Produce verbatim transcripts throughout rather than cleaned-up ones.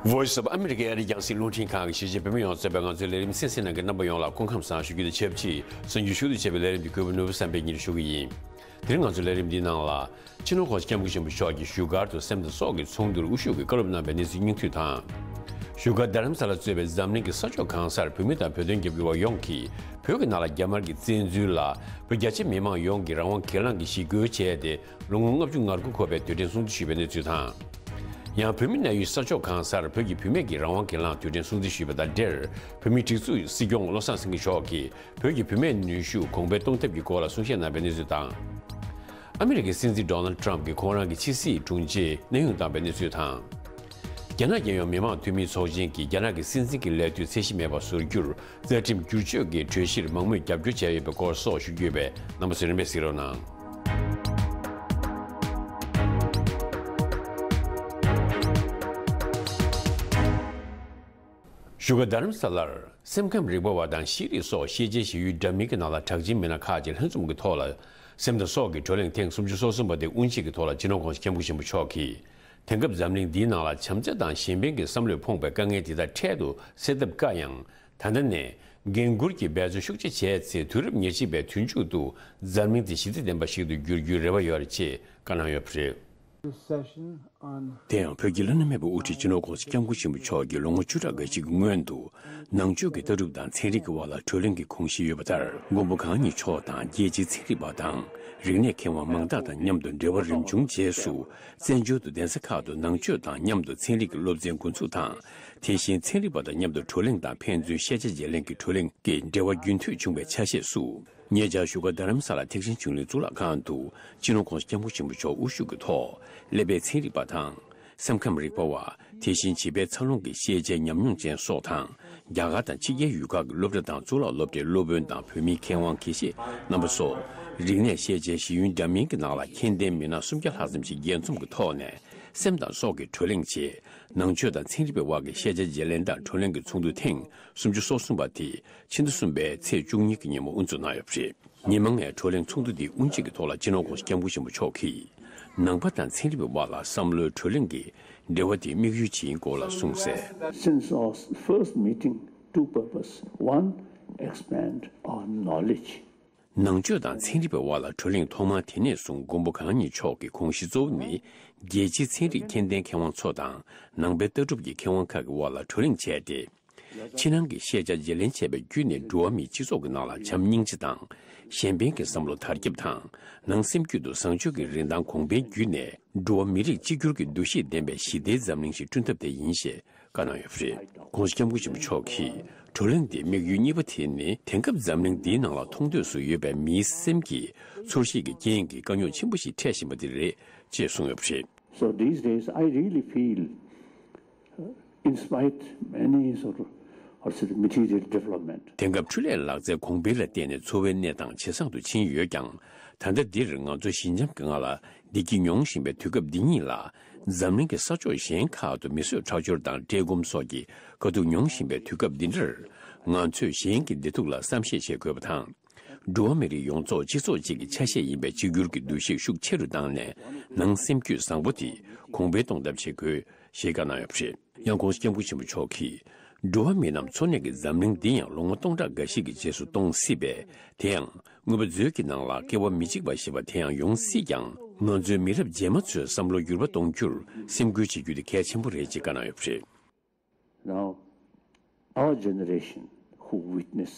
Voice of America ཨ་རིའི་རྒྱང་སྲིང་རླུང་འཕྲིན་ཁང་གི་གཞིས་བྱེས་བོད་མི་ཡོངས་གཙོས་པའི་ང་ཚོའི་ལས་རིམ་གསན་གཟིགས་གནང་མཁན་རྣམ་པ་ཡོངས་ལ་སྐུ་ཁམས་བཟང་ཞུ་རྒྱུ་དང་ཆབས་ཅིག་གསར་འགྱུར་ཞུ་གཏུག་བྱས་པའི་ལས་རིམ་གྱི་གོ་བ་ནོར་བུ་བསམ་འཕེལ་གཉིས་ཞུ་གི་ཡིན། དེ་རིང་ང་ཚོའི་ལས་རིམ་འདིའི་ནང་ལ། སྤྱི་ནོར་༸གོང་ས་༸སྐྱབས་མགོན་ཆེན་པོ་མཆོག་གིས་བཞུགས་སྒར་དུ་སེམས་དང་སྲོག་གི་ཚོགས་འདུར་དབུ་བཞུགས་ཀྱིས་བཀའ་སློབ་གནང་བའི་གནས་ཚུལ་སྙིང་བསྡུས་དང་། བཞུགས་སྒར་རྡ་རམ་ས་ལར་གཙོས་པའི་འཛམ་གླིང་གི་ས་ཕྱོགས་གང་སར་བོད་མི་དང་བོད་དོན་རྒྱབ་སྐྱོར་བ་ཡོངས་ཀྱིས་བོད་ཀྱི་ནང་ལ་རྒྱ་དམར་གྱི་བཙན་འཛུལ་ལ་བོད་རྒྱ་ཆེ་མི་མང་ཡོངས་ཀྱིས་རང་དབང་གྱེན་ལངས་ཀྱི་ཞི་རྒོལ་བྱས་ཏེ། ལོ་ངོ་ལྔ་བཅུ་ང་དགུ་འཁོར་བའི་དུས་དྲན་སྲུང་བརྩི་ཞུས་པའི་གནས་ཚུལ་དང་། ཡང་བོད་མི་གནས་ཡུལ་ས་ཕྱོགས་གང་སར་བོད་ཀྱི་བུད་མེད་ཀྱི་རང་དབང་གྱེན་ལངས་དུས་དྲན་སྲུང་བརྩི་ཞུས་པ་དང་འབྲེལ། བོད་མིའི་སྒྲིག་འཛུགས་སྲིད་སྐྱོང་བློ་བཟང་སེང་གེ་མཆོག་གིས་བོད་ཀྱི་བུད་མེད་ནུས་ཤུགས་གོང་འཕེལ་གཏོང་ཐབས་ཀྱི་སྐོར་ལ་གསུང་བཤད་གནང་བའི་གནས་ཚུལ་དང་། ཨ་མི་རི་ཀའི་སྲིད་འཛིན་ཌོ་ནལ་ཊམ་གྱིས་ཁོང་རང་གི་ཕྱི་སྲིད་དྲུང་ཆེ་གནས་དབྱུང་བཏང་བའི་གནས་ཚུལ་དང་། རྒྱ་ནག་རྒྱལ་ཡོངས་མི་དམངས་འཐུས་མིའི་ཚོགས་ཆེན་གྱིས་རྒྱ་ནག་གི་སྲིད་འཛིན་གྱི་ལས་དུས་ཚད་གཞི་མེད་པར་ཟུར་བསྒྱུར། རྩ་ཁྲིམས་བསྒྱུར་བཅོས་ཀྱི་གྲོས་གཞིར་མང་མོས་རྒྱབ་སྐྱོར་བྱས་ཡོད་པའི་སྐོར་སོགས་ཞུ་རྒྱུ་ཡོད་པས། རྣམ་པ་ཚོས་རིམ་པས་གཟིགས་རོགས་གནང་། བཞུགས་སྒར་རྡ་རམ་ས་ལར་སེམས་ཁམས་རིག་པ་བ་དང་ཤེས་རིག་སོགས་ཤེས་བྱའི་ཞི་ཡུལ་འདྲ་མིན་གྱི་ནང་ལ་གྲགས་ཅན་མི་སྣ་ཁག་ཅིག་ལྷན་འཛོམས་ཀྱི་ཐོག་ལ། སེམས་དང་སྲོག་གི་བགྲོ་གླེང་ཐེངས་སུམ་ཅུ་སོ་གསུམ་པ་དེ་དབུ་འབྱེད་ཀྱི་ཐོག་ལ་སྤྱི་ནོར་༸གོང་ས་༸སྐྱབས་མགོན་ཆེན་པོ་མཆོག་གིས། དེང་སྐབས་འཛམ་གླིང་འདིའི་ནང་ལ་བྱམས་བརྩེ་དང་གཞན་ཕན་གྱི་བསམ་བློས་ཕོངས་པའི་དཀའ་ངལ་འདི་དག་འཕྲལ་དུ་སེལ་ཐབས་དཀའ་ཡང་། ད་ལྟ་ནས་འགན་འཁུར་གྱི་འབད་རྩོལ་ཤུགས་ཆེ་བྱས་ཚེ། དུས་རབས་ཉེར་གཅིག་པའི་དུས་མཇུག་ཏུ་འཛམ་གླིང་འདི་ཞི་བདེ་ལྡན་པ་ཞིག་ཏུ་འགྱུར་རྒྱུའི་རེ་བ་ཡོད་རེད་ཅེས་བཀའ་གནང་ཡོད་པ་རེད། དེ་ཡང་བོད་ཀྱི་བླ་ན་མེད་པའི་དབུ་ཁྲིད་སྤྱི་ནོར་༸གོང་ས་༸སྐྱབས་མགོན་ཆེན་པོ་མཆོག་གིས་ལོ་ངོ་བཅུ་ཕྲག་འགའ་ཞིག་གི་སྔོན་དུ། ནང་ཆོས་ཀྱི་ལྟ་གྲུབ་དང་ཚན་རིག་གི་དབར་ལ་བགྲོ་གླེང་གི་དགོངས་གཞི་ཡོད་པ་ལྟར། མགོན་པོ་གང་ཉིད་མཆོག་དང་རྒྱལ་སྤྱིའི་ཚན་རིག་པ་དང་། རིག་གནས་མཁས་དབང་མང་དག་དང་མཉམ་དུ་འབྲེལ་བ་རིམ་བྱུང་རྗེས་སུ། བཙན་བྱོལ་དུ་གདན་ས་ཁག་ཏུ་ནང་ཆོས་དང་མཉམ་དུ་ཚན་རིག་གི་སློབ་ཚན་འགོ་འཛུགས་དང་། དེ་བཞིན་ཚན་རིག་པ་དང་མཉམ་དུ་བགྲོ་གླེང་དང་ཕན་ཚུན་ཤེས་བྱ་བརྗེ་ལེན་གྱི་བགྲོ་གླེང་གི་འབྲེལ་བ་རྒྱུན་མཐུད་བྱུང་བའི་ཆ་ཤས་སུ། ཉེ་ཆར་བཞུགས་སྒར་རྡ་རམ་ས་ལ་ཐེག་ཆེན་ཆོས་གླིང་གཙུག་ལག་ཁང་དུ་སྤྱི་ནོར་༸གོང་ས་༸སྐྱབས་མགོན་ཆེན་པོ་མཆོག་དབུ་བཞུགས་ཀྱི་ཐོག་སླེ་པའི་ཚན་རིག་པ་དང་། སེམས་ཁམས་རིག་པ་བ། དེ་བཞིན་བྱིས་པའི་འཚར་ལོངས་ཀྱི་ཤེས་བྱའི་ཉམས་མྱོང་ཅན་སོགས་དང་། རྒྱ་གར་དང་ཕྱི་རྒྱལ་ཡུལ་ཁག་གི་སློབ་གྲྭ་དང་གཙུག་ལག་སློབ་གྲྭའི་སློབ་དཔོན་དང་བོད་མིའི་མཁས་དབང་དགེ་བཤེས་རྣམ་པ་སོགས། རིག་གནས་ཤེས་བྱའི་ཞི་ཡུལ་འདྲ་མིན་གྱི་ནང་ལ་མཁྱེན་ལྡན་མི་སྣ་སུམ་བརྒྱ་ལྷག་ཙམ་ཞིག་མཇལ་འཛོམས་ཀྱི་ཐོག་ནས་སེམས་དང་སྲོག་གི་བགྲོ་གླེང་བྱས། ནང་ཆོས་དང་ཚན་རིག་པའི་དབར་གྱི་ཤེས་བྱ་བརྗེ་ལེན་དང་བགྲོ་གླེང་གི་ཚོགས་འདུ་ཐེངས་སུམ་ཅུ་སོ་གསུམ་པ་དེ་ཕྱི་ཟླ་གསུམ་པའི་ཚེས་བཅུ་གཉིས་ཀྱི་ཉིན་མོ་དབུ་འཛུགས་གནང་ཡོད་པ་རེད། ཉི་མ་ལྔའི་བགྲོ་གླེང་ཚོགས་འདུ་འདིའི་དབུ་འབྱེད་ཀྱི་ཐོག་ལ་སྤྱི་ནོར་༸གོང་ས་༸སྐྱབས་མགོན་ཆེན་པོ་མཆོག་གིས། ནང་པ་དང་ཚན་རིག་པའི་དབར་ལ་བསམ་བློའི་བགྲོ་གླེང་གི་འབྲེལ་བ་དེ་དམིགས་ཡུལ་ཅིག་ཡིན་སྐོར་ལ་གསུངས་གསལ། Since our first meeting, two purpose. One, expand our knowledge. ནང་ཆོས་དང་ཚན་རིག་པའི་དབར་ལ་བགྲོ་གླེང་ཐོག་མར་དེ་ནས་བཟུང་མགོན་པོ་གང་ཉིད་མཆོག་གི་དགོངས་གཞི་གཙོ་བོ་ནི། རྒྱལ་སྤྱིའི་ཚན་རིག་མཁྱེན་ལྡན་མཁས་དབང་ཚོ་དང་ནང་པའི་ལྟ་གྲུབ་ཀྱི་མཁས་དབང་ཁག་གི་དབར་ལ་བགྲོ་གླེང་བྱས་ཏེ། ཕྱི་ནང་གི་ཤེས་བྱ་བརྗེ་ལེན་བྱས་པའི་བརྒྱུད་ནས་འགྲོ་བ་མིའི་སྤྱི་ཚོགས་ཀྱི་ནང་ལ་བྱམས་སྙིང་རྗེ་དང་། གཞན་ཕན་གྱི་བསམ་བློ་དར་ཁྱབ་དང་། ནང་སེམས་རྒྱུད་དུ་བཟང་སྤྱོད་ཀྱི་རིན་ཐང་གོང་འཕེལ་བརྒྱུད་ནས། འགྲོ་བ་མི་རིགས་གཅིག་གྱུར་གྱི་འདུ་ཤེས་ལྡན་པའི་ཞི་བདེའི་འཛམ་གླིང་ཞིག་བསྐྲུན་ཐབས་དེ་ཡིན་ཞེས་བཀའ་གནང་ཡོད་པ་རེད། ༸གོང་ས་༸སྐྱབས་མགོན་ཆེན་པོ་མཆོག་གིས། བགྲོ་གླེང་འདིའི་དམིགས་ཡུལ་གཉིས་པ་དེ་ནི། དེང་སྐབས་འཛམ་གླིང་འདིའི་ནང་ལ་མཐོང་ཐོས་སུ་ཡོད་པའི་མིའི་སེམས་ཀྱི་ཚོར་ཤེས་ཀྱི་རྐྱེན་གྱིས་དཀའ་རྙོག་ཆེན་པོ་ཞིག་འཕྲད་བཞིན་པ་དེ་རེད་ཅེས་གསུངས་ཡོད་པ་རེད། So these days, I really feel, uh, in spite many sort of, or say, material development. དེང་སྐབས་འཕྲུལ་ལས་ལག་རྩལ་གོང་འཕེལ་ལ་བརྟེན་ནས་འཚོ་བའི་གནས་སྟངས་ཇེ་བཟང་དུ་ཕྱིན་ཡོད་ཀྱང་། ད་ལྟ་འདིར་ང་ཚོ་ཞི་འཇམ་གྱི་ངང་ལ་བདེ་སྐྱིད་མྱོང་བཞིན་པའི་དུས་སྐབས་འདི་ཉིད་ལ། འཛམ་གླིང་གི་ས་ཕྱོགས་གཞན་ཁག་ཏུ་མི་གསོད་ཁྲག་སྦྱོར་དང་བཀྲེས་སྐོམ་སོགས་ཀྱི་དཀའ་སྡུག་མྱོང་བཞིན་པའི་དུས་སྐབས་འདི་འདྲར། ང་ཚོས་གཞན་གྱི་བདེ་སྡུག་ལ་བསམ་ཤེས་བྱེད་དགོས་པ་དང་། འགྲོ་བ་མི་རིགས་ཡོངས་རྫོགས་སྤྱི་ཚོགས་གཅིག་གི་ཆ་ཤས་ཡིན་པའི་གཅིག་གྱུར་གྱི་འདུ་ཤེས་ཤུགས་ཆེ་རུ་བཏང་ནས། ནང་སེམས་རྒྱུད་བཟང་པོ་དེ་གོང་འཕེལ་གཏོང་ཐབས་བྱེད་དགོས། ཞེས་བཀའ་གནང་ཡོད་པ་རེད། ཡང་༸གོང་ས་༸སྐྱབས་མགོན་ཆེན་པོ་མཆོག་གིས། འགྲོ་བ་མི་རྣམས་འཚོ་གནས་ཀྱི་འཛམ་གླིང་འདི་ཡང་ལོ་ངོ་སྟོང་ཕྲག་འགའ་ཞིག་གི་རྗེས་སུ་སྟོང་སྲིད་པས། དེ་ཡང་། མངོན་པ་མཛོད་ཀྱི་ནང་ལ་སྐལ་བ་མི་གཅིག་པ་ཞེས་པ་དེ་ཡང་ཡོང་སྲིད་ཀྱང་། ང་ཚོའི་མི་རབས་རྗེས་མ་ཚོས་བསམ་བློ་འགྱུར་བ་གཏོང་རྒྱུར་སེམས་ཁུར་བྱེད་རྒྱུ་དེ་གལ་ཆེན་པོ་རེད་ཅེས་བཀའ་གནང་ཡོད་པ་རེད། Now, our generation who witness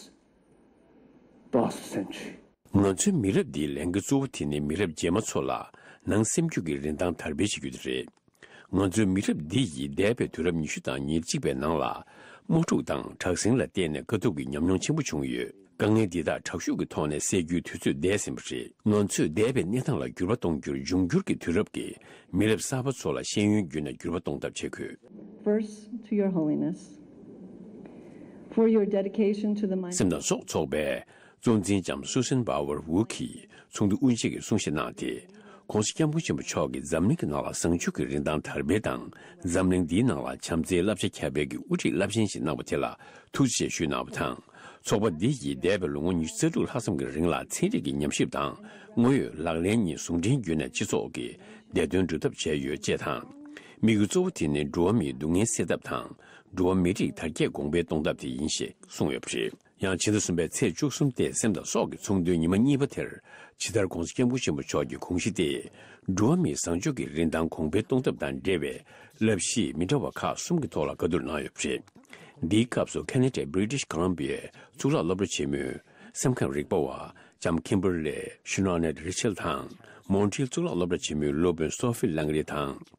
past century. ང་ཚོའི་མི་རབས་འདིའི་ལས་འགན་གཙོ་བོ་དེ་ནི་མི་རབས་རྗེས་མ་ཚོ་ལ་ནང་སེམས་རྒྱུད་ཀྱི་རིན་ཐང་དར་སྤེལ་བྱེད་རྒྱུ་དེ་རེད། ང་ཚོའི་མི་རབས་འདི་ཡིས་འདས་པའི་དུས་རབས་ཉི་ཤུ་དང་ཉེར་གཅིག་པའི་ནང་ལ། དམག་འཁྲུག་དང་དྲག་ཟིང་ལ་བརྟེན་ནས་དཀའ་སྡུག་གི་ཉམས་མྱོང་ཆེན་པོ་བྱུང་ཡོད། དཀའ་ངལ་འདི་དག་དྲག་ཤུགས་ཀྱི་ཐོག་ནས་སེལ་རྒྱུའི་དུས་ཚོད་འདས་ཟིན་པ་རེད། ང་ཚོས་འདས་པའི་གནས་སྟངས་ལ་འགྱུར་བ་གཏོང་རྒྱུར་འབྱུང་འགྱུར་གྱི་དུས་རབས་ཀྱི་མི་རབས་གསར་པ་ཚོ་ལ་ཤེས་ཡོན་བརྒྱུད་ནས་འགྱུར་བ་གཏོང་ཐབས་བྱེད་དགོས། First, to Your Holiness, for your dedication to the mind. སེམས་དང་སྲོག་ཚོགས་པའི་གཙོ་འཛིན་ལྕམ་Susan Bauer Wood གྱིས་ཚོགས་འདུ་དབུ་འབྱེད་ཀྱི་གསུང་བཤད་གནང་སྟེ། ༸གོང་ས་༸སྐྱབས་མགོན་ཆེན་པོ་མཆོག་གིས་འཛམ་གླིང་གི་ནང་ལ་བཟང་སྤྱོད་ཀྱི་རིན་ཐང་དར་སྤེལ་དང་། འཛམ་གླིང་འདིའི་ནང་ལ་བྱམས་བརྩེའི་བསླབ་བྱ་ཁྱབ་སྤེལ་གྱི་དབུ་ཁྲིད་རླབས་ཆེན་ཞིག་གནང་བ་དེ་ལ་ཐུགས་རྗེ་ཆེ་ཞུས་གནང་བ་དང་། ཚོགས་པ་འདི་ཡིས་འདས་པའི་ལོ་ངོ་ཉི་ཤུ་རྩ་དྲུག་ལྷག་ཙམ་གྱི་རིང་ལ་ཚན་རིག་གི་ཉམས་ཞིབ་དང་དངོས་ཡོད་ལག་ལེན་གཉིས་ཟུང་འབྲེལ་བརྒྱུད་ནས་སྤྱི་ཚོགས་ཀྱི་བདེ་དོན་སྒྲུབ་ཐབས་བྱས་ཡོད་ཅེས་དང་། དམིགས་ཡུལ་གཙོ་བོ་དེ་ནི་འགྲོ་བ་མིའི་སྡུག་བསྔལ་སེལ་ཐབས་དང་། འགྲོ་བ་མི་རིགས་དར་རྒྱས་གོང་འཕེལ་གཏོང་ཐབས་དེ་ཡིན་ཞེས་གསུངས་ཡོད་པ་རེད། ཡང་ཕྱི་ཟླ་གསུམ་པའི་ཚེས་བཅུ་གསུམ་སྟེ་སེམས་དང་སྲོག་གི་ཚོགས་འདུའི་ཉི་མ་གཉིས་པ་དེར་ཕྱི་དར་༧གོང་ས་༧སྐྱབས་མགོན་ཆེན་པོ་མཆོག་གི་དགོངས་གཞི་སྟེ། འགྲོ་བ་མིའི་བཟང་སྤྱོད་ཀྱི་རིན་ཐང་གོང་འཕེལ་གཏོང་ཐབས་དང་འབྲེལ་བའི་བསླབ་གཞི་མི་འདྲ་བ་ཁག་གསུམ་གྱི་ཐོག་ལ་བཀའ་བསྡུར་གནང་ཡོད་པ་རེད། འདིའི་སྐབས་སུ་ཁེ་ན་ཌའི་British Columbia གཙུག་ལག་སློབ་གྲྭ་ཆེན་མོའི་སེམས་ཁམས་རིག་པ་བ་ལྕམ་ཁིམ་བར་ལེ་ཤུ་ན་ནེད་རི་ཆལ་དང་། མོན་ཊི་ཡལ་གཙུག་ལག་སློབ་གྲྭ་ཆེན་མོའི་སློབ་དཔོན་སོ་ཧྥི་ལང་རི་དང་།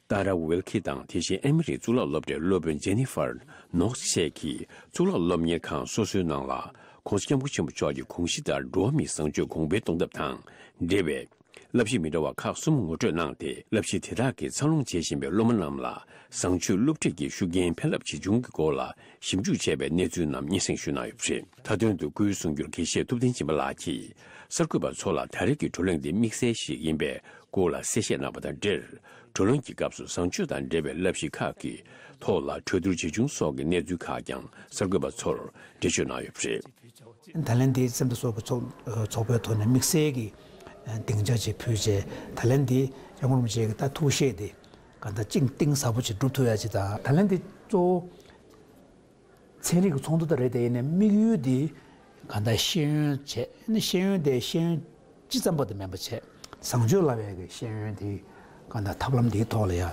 ཏཱ་ར་ཝེལ་ཁི་དང་། དེ་བཞིན་ཨེ་མི་རི་གཙུག་ལག་སློབ་གྲྭའི་སློབ་དཔོན་ཇེ་ནི་ཧྥར་ནོག་སི་བཅས་ཀྱིས་གཙུག་ལག་སློབ་གཉེར་ཁང་སོ་སོའི་ནང་ལ་༧གོང་ས་༧སྐྱབས་མགོན་ཆེན་པོ་མཆོག་གི་དགོངས་གཞི་ལྟར་འགྲོ་བ་མིའི་བཟང་སྤྱོད་གོང་འཕེལ་གཏོང་ཐབས་དང་འབྲེལ་བའི་བསླབ་གཞི་མི་འདྲ་བ་ཁག་གསུམ་ངོ་སྤྲོད་གནང་སྟེ། བསླབ་གཞི་དེ་དག་གིས་འཚར་ལོངས་བྱེད་བཞིན་པའི་སློབ་མ་རྣམས་ལ་བཟང་སྤྱོད་སློབ་ཁྲིད་ཀྱི་ཤུགས་རྐྱེན་ཕན་རླབས་ཇི་བྱུང་གི་སྐོར་ལ་ཞིབ་འཇུག་བྱས་པའི་གནས་ཚུལ་རྣམས་སྙན་སེང་ཞུས་གནང་ཡོད་པ་རེད། མཐའ་དོན་དུ་སྐུའི་གསུང་སྒྱུར་དགེ་བཤེས་ཐུབ་བསྟན་སྦྱིན་པ་ལགས་ཀྱིས་གསར་འགོད་པ་ཚོ་ལ་ད་རེས་ཀྱི་བགྲོ་གླེང་འདི་དམིགས་བསལ་ཞིག་ཡིན་པའི་སྐོར་ལ་གསལ་བཤད་གནང་བ་དང་འབྲེལ། བགྲོ་གླེང་གི་སྐབས་སུ་བཟང་སྤྱོད་དང་འབྲེལ་བའི་བསླབ་གཞི་ཁག་གི་ཐོག་ལ་གྲོས་བསྡུར་ཇི་བྱུང་སོགས་ཀྱི་གནས་ཚུལ་ཁག་ཀྱང་གསར་འགོད་པ་ཚོར་འགྲེལ་བརྗོད་གནང་ཡོད་པ་རེད། ད་ལན་འདི་སེམས་དང་སྲོག་གི་ཚོགས་ཚོགས་པའི་ཐོག་ནས་དམིགས་བསལ་གྱི་སྡིངས་ཆ་ཅིག་ཕུལ་བྱས། ད་ལན་འདི་སྐྱབས་མགོན་རིན་པོ་ཆེ་གི་ད་ཐུགས་བཞེད་དེ་ག་འདྲ་གཅིག་གཏིང་ཟབ་པོ་ཅིག་འགྲུབ་ཐུབ་ཡ་ཅིག་དང་། ད་ལན་འདི་གཙོ་བོ་ཚན་རིག་གི་ཚོགས་འདུ་དེ་རེད། དེ་ཡིན་ནའི་དམིགས་ཡུལ་འདི་ག་འདྲ་ཤེས་ཡོན་བྱས་ནས། ཤེས་ཡོན་དེ་ཤེས་ཡོན་སྤྱི་ཙམ་པ་དེ་མིན་པ་བྱས། བཟང་སྤྱོད་བསླབ་ཡ་གི་ཤེས་ཡོན་དེ་ག་འདྲ་ཐབས་ལམ་འདིའི་ཐོག་ལ་ཡ་